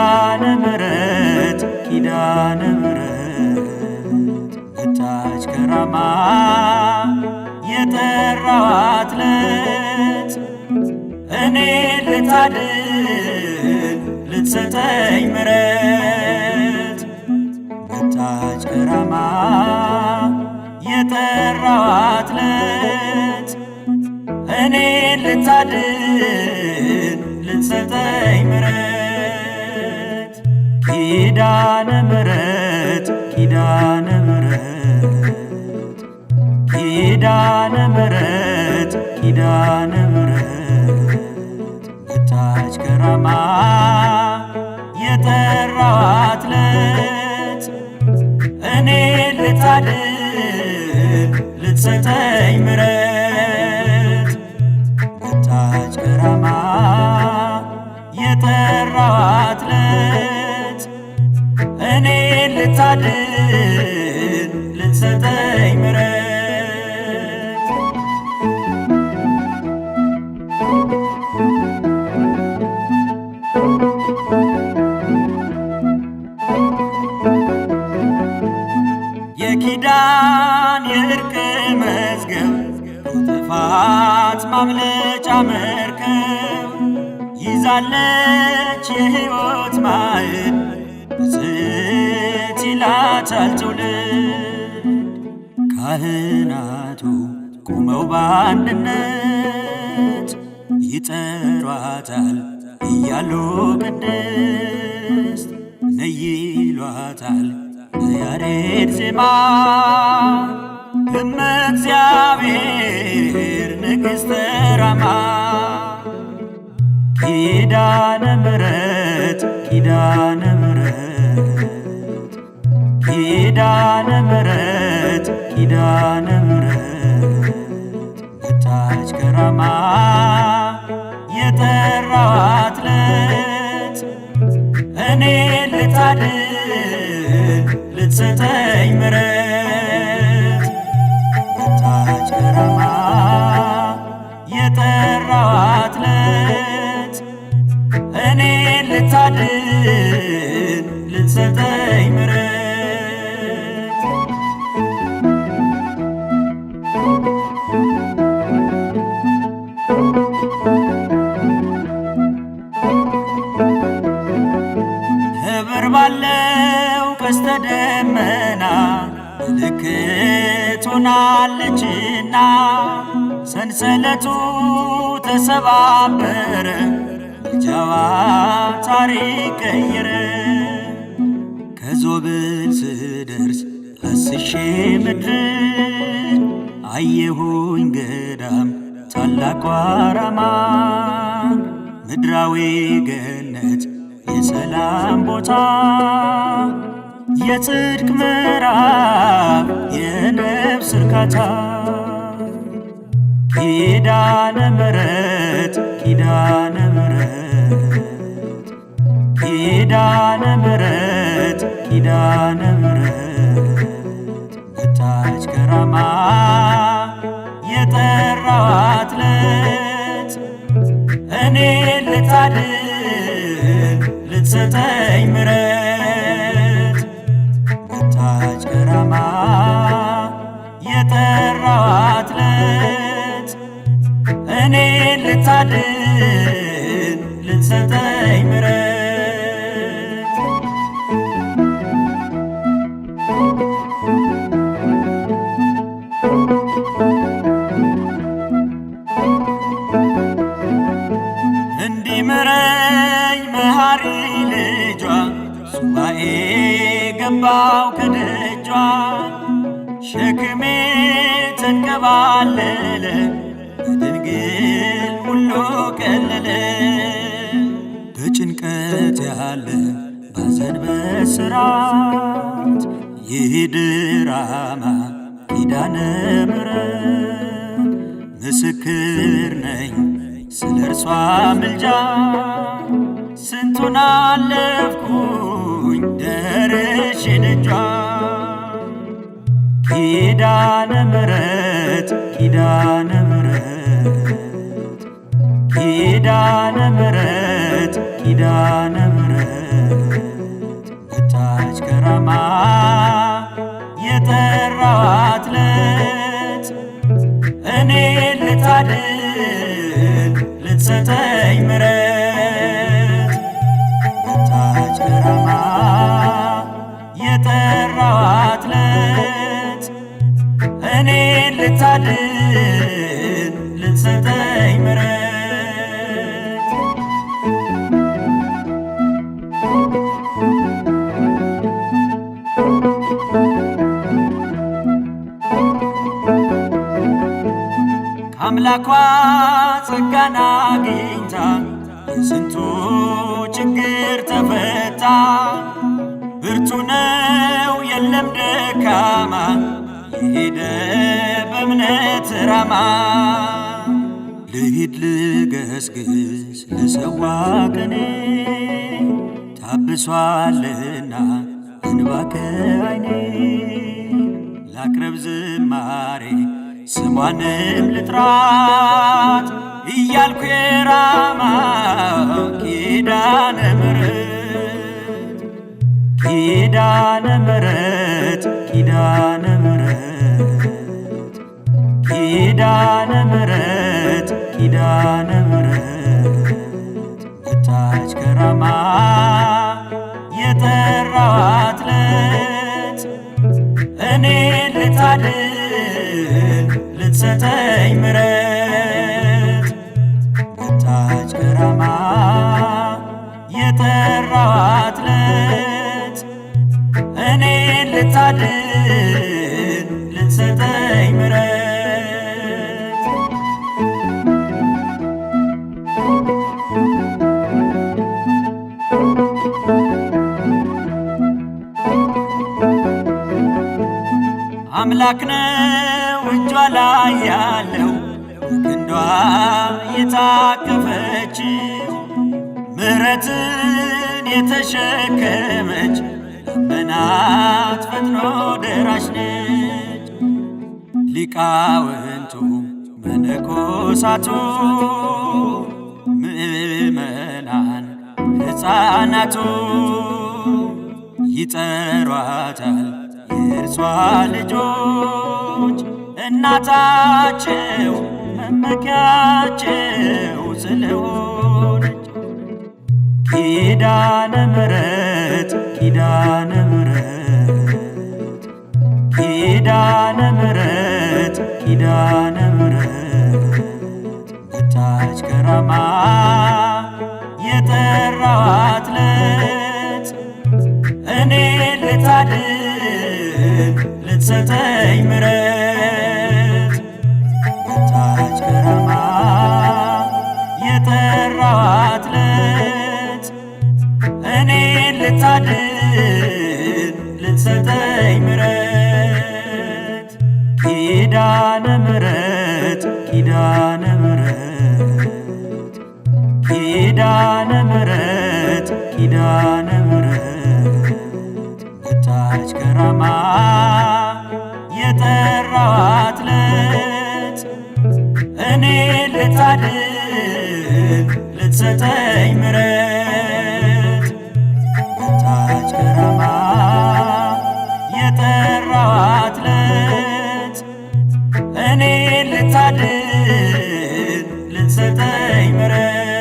ኪዳነ ምሕረት ኪዳነ ምሕረት መጣች ከራማ የጠራኋት ዕለት እኔን ልታድን ልትሰጠኝ ምሕረት መጣች ከራማ የጠራኋት ዕለት እኔን ልታድን ልትሰጠኝ ምሕረት ኪዳነ ምሕረት ኪዳነ ምሕረት ኪዳነ ምሕረት ኪዳነ ምሕረት መጣች ከራማ የጠራኋት ዕለት እኔን ልታድን ልትሰጠኝ ምሕረት መጣች ከራማ የጠራኋት ዕለት እኔን ልታድን ልትሰጠኝ ምሕረት። የኪዳን የእርቅ መዝገብ ከጥፋት ማምለጫ መርከብ ይዛለች የሕይወት ማዕድ ብፅዕት ይላታል ትውልድ። ካህናቱ ቆመው በአንድነት ይጠሯታል እያሉ ቅድስት ነይ ይሏታል በያሬድ ዜማ እመ እግዚአብሔር ንግሥተ ራማ። ኪዳነ ምሕረት ኪዳነ ምሕረት ኪዳነ ምሕረት ኪዳነ ምሕረት መጣች ከራማ የጠራኋት ዕለት እኔን ልታድን ልትሰጠኝ ምሕረት መጣች ከራማ የጠራኋት ዕለት እኔን ልታድን ልትሰጠኝ ምሕረት። ኅብር ባለው ቀስተ ደመና ምልክት ሆናለችና ሰንሰለቱ ተሰባበረ ምልጃዋ ታሪክ ቀየረ። ከዞብል ስደርስ አስሼ ምድርን አየሁኝ ገዳም ታላቋ ራማን ምድራዊ ገነት የሰላም ቦታ የጽድቅ ምዕራፍ የነፍስ እርካታ። ኪዳነ ምሕረት ኪዳነ ምሕረት ኪዳነ ምሕረት ኪዳነ ምሕረት መጣች ከራማ የጠራኋት ዕለት እኔን ልታድን ልትሰጠኝ ምሕረት መጣች ከራማ የጠራኋት ዕለት እኔን ልታድን ልትሰጠኝ ምሕረት። እንዲምረኝ መሐሪ ልጇ ሱባኤ ገባው ከደጇ ሸክሜ ተንከባለለ በድንግል ሁሉ ቀለለ። በጭንቀት ያለ ባዘን በስራት ይህ ድራማ ኪዳነ ምሕረት ምስክር ነኝ ስለ እርሷ ምልጃ ስንቱን አለፍኩኝ ደርሼ ደጇ። ኪዳነ ምሕረት ኪዳነ ምሕረት ኪዳነ ምሕረት ኪዳነ ምሕረት ልታድን ልትሰጠኝ ምሕረት። ከአምላኳ ጸጋን አግኝታ የስንቱ ችግር ተፈታ። ብርቱ ነው የለም ደካማ የሄደ በእምነት ራማ። ልሂድ ልገስግስ ልሰዋ ቅኔ ታብሷልና እንባ ከዓይኔ። ላቅርብ ዝማሬ ስሟንም ልጥራት እያልኩ የራማ ኪዳነ ምሕረት ኪዳነ ምሕረት ኪዳነ ምሕረት ኪዳነ ምሕረት ኪዳነ ምሕረት መጣች ከራማ የጠራኋት ዕለት እኔን ልታድን ልትሰጠኝ ምሕረት። መጣች ከራማ የጠራኋት ዕለት እኔን ልታድን ልትሰጠኝ ምሕረት። አምላክ ነው እጇ ላይ ያለው ክንዷ የታቀፈችው ምሕረትን የተሸከመች ለመናት ፈጥኖ ደራሽ ነች። ሊቃውንቱ መነኮሳቱ ምእመናን ሕፃናቱ ይጠሯታል የእርሷ ልጆች እናታቸው መመኪያቸው ስለሆነች። ኪዳነ ምሕረት ኪዳነ ምሕረት ኪዳነ ምሕረት ኪዳነ ምሕረት መጣች ከራማ የጠራኋት ዕለት እኔን ልታድን ልትሰጠኝ ምሕረት። መጣች ከራማ የጠራኋት ዕለት እኔን ልታድን ልትሰጠኝ ምሕረት። ኪዳነ ምሕረት ኪዳነ ምሕረት ኪዳነ ምሕረት ኪዳነ ምሕረት መጣች ከራማ የጠራኋት ዕለት እኔን ልታድን ልትሰጠኝ ምሕረት። መጣች ከራማ የጠራኋት ዕለት እኔን ልታድን ልትሰጠኝ ምሕረት።